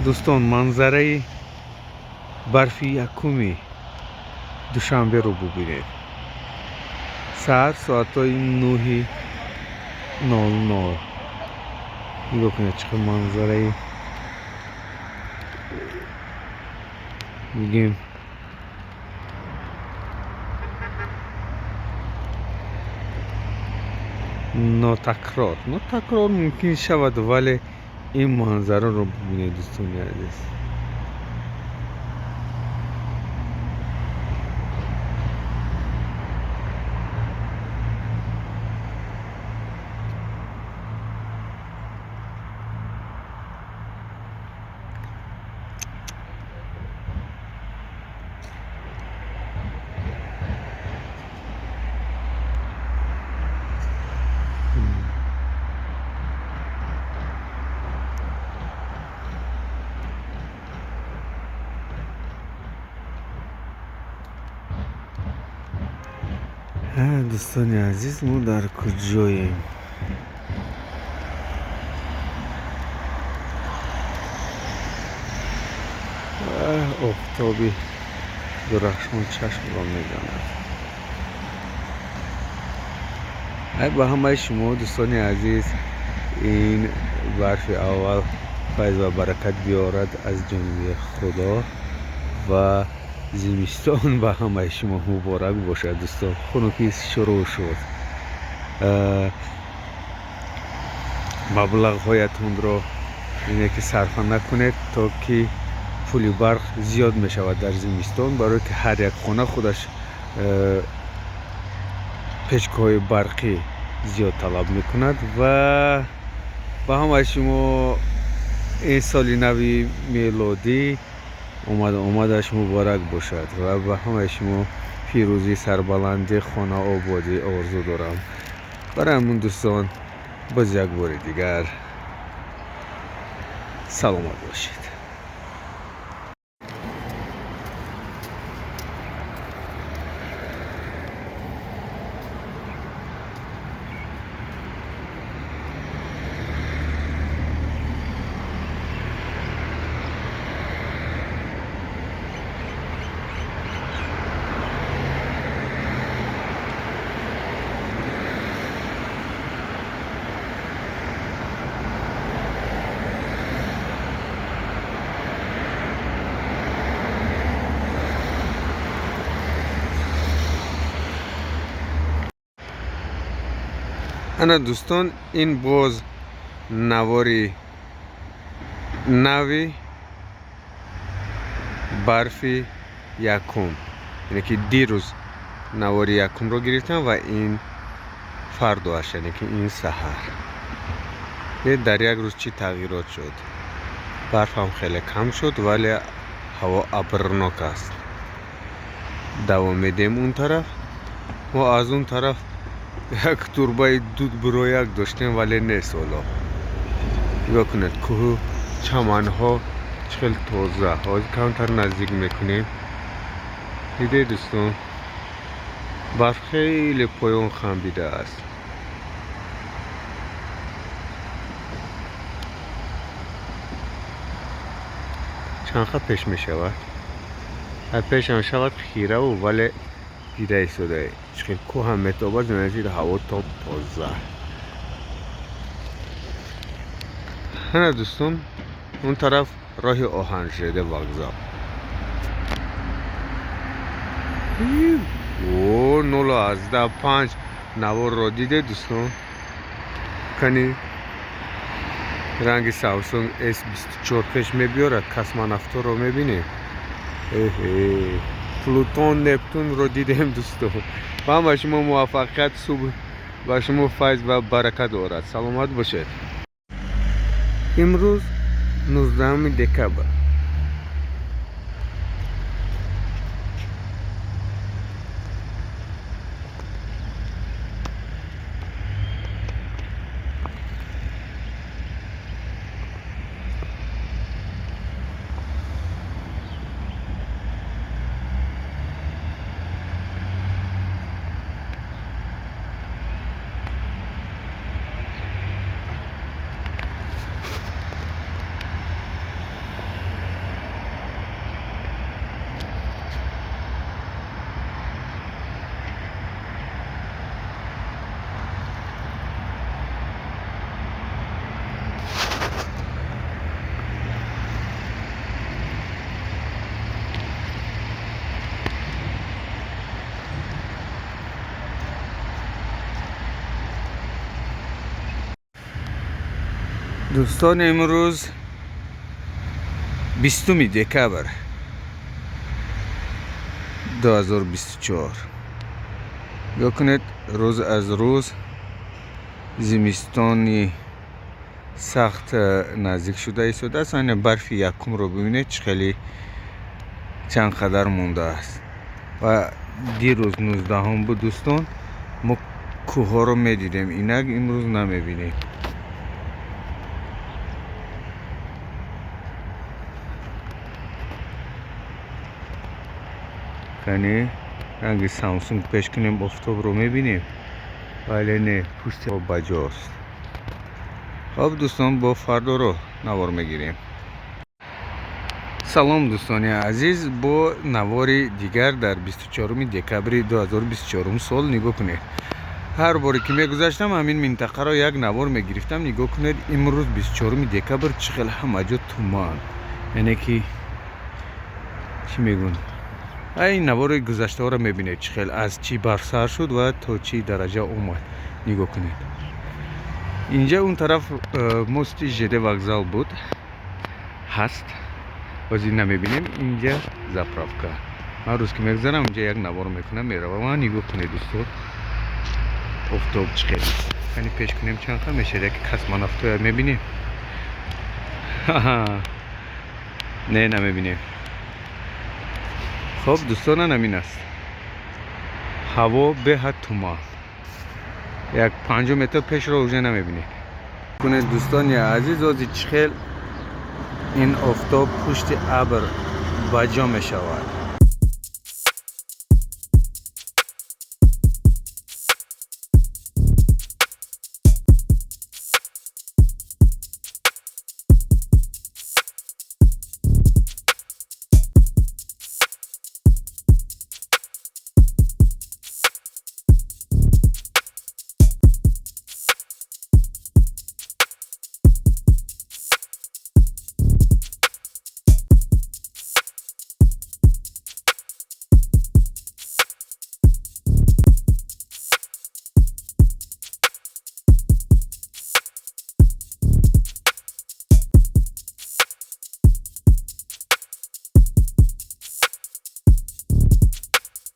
Дӯстон, манзараи барфи якуми Душанберо бубинед. Саат соатҳои 9:00. Нигоҳ кунед, чӣ қадр манзараи мегӯем нотакрор. Нотакрор мумкин шавад, вале ин манзараро бубинед, дӯстони азиз. Дӯстони азиз, мо дар куҷоем? Офтоби дурахшон чашмро мезанад. Ай, ба ҳамаи шумо, дӯстони азиз, ин барфи аввал файз ва баракат биёрад аз ҷониби Худо ва зимистон ба ҳамаи шумо муборак бошад, дӯстон. Хунукӣ шурӯъ шуд. Маблағҳоятонро ине ки сарфа накунед, то ки пули барқ зиёд мешавад дар зимистон, барое ки ҳар як хона худаш печкаҳои барқӣ зиёд талаб мекунад. Ва ба ҳамаи шумо ин соли нави мелодӣ омадаш муборак бошад ва ба ҳамаи шумо пирӯзӣ, сарбаландӣ, хонаободӣ орзу дорам. Барои ҳамун, дӯстон, боз як бори дигар саломат бошед. Ана, дӯстон, ин боз навори нави барфи якум, яъне ки дирӯз навори якумро гирифтам ва ин фардоаш, яъне ки ин саҳар. Дар як рӯз чӣ тағйирот шуд. Барф ҳам хеле кам шуд, вале ҳаво абрнок аст. Давом медиҳем он тараф. Мо аз он тараф як турбаи дуд бирояк доштем, вале нест ҳоло. Нигоҳ кунед, кӯҳу чаманҳо чӣ хел тоза. Ҳозир камтар наздик мекунем. Дидед, дӯстон, барф хеле поён хамбидааст. Чанд хат пеш мешавад? Пешам шавад хираву, вале дида истодаe. Чӣ хел кӯҳ ҳам метобад, зери ҳаво тоб тоза. Ана, дӯстон, он тараф роҳи оҳан ЖД вокзал. О, 0,5 наворро дидед, дӯстон? Кани ранги Samsung S24 пеш мебиёрад, космонавторо мебинем. Эҳе, Плутон, Нептунро дидем, дӯстон. Ба ҳама шумо муваффақият, субҳ ба шумо файз ва баракат орад. Саломат бошед. Имрӯз 19 декабр. Дӯстон, имрӯз 20 декабр 2024. Нигоҳ кунед, рӯз аз рӯз зимистони сахт наздик шуда истодааст. Ана барфи якумро бибинед, чӣ хеле чанд қадар мондааст. Ва дирӯз 19-ум буд, дӯстон, мо кӯҳҳоро медидем, инак имрӯз намебинем. Кани ранги Самсунг пеш кунем, офтобро мебинем, вале не, пушти баҷост. Хоб, дӯстон, бо фардоро навор мегирем. Салом, дӯстони азиз, бо навори дигар дар 24 декабри 2024 сол. Нигоҳ кунед, ҳар боре ки мегузаштам, ҳамин минтақаро як навор мегирифтам. Нигоҳ кунед, имрӯз 24 декабр чӣ хел ҳама ҷо туман, яъне ки чӣ мегӯн, ин навори гузаштаҳоро мебинед, чӣ хел аз чӣ барф сар шуд ва то чӣ дараҷа омад. Нигоҳ кунед, инҷа он тараф мости ЖД вокзал буд, ҳаст, ҳозир намебинем. Инҷа заправка. Ман рӯз ки мегузарам, инҷа як навор мекунам, меравам. Нигоҳ кунед, дӯстон, офтоб чӣ хел. Кани пеш кунем, чанд ха мешавад, яке космонавтоя мебинем? Не, намебинем. Хоб, дӯстонан, ҳамин аст. Ҳаво беҳад туман, як 50 метр пешро уже намебинед. Кунед, дӯстони азиз, ози чӣ хел ин офтоб пушти абр ба ҷо мешавад.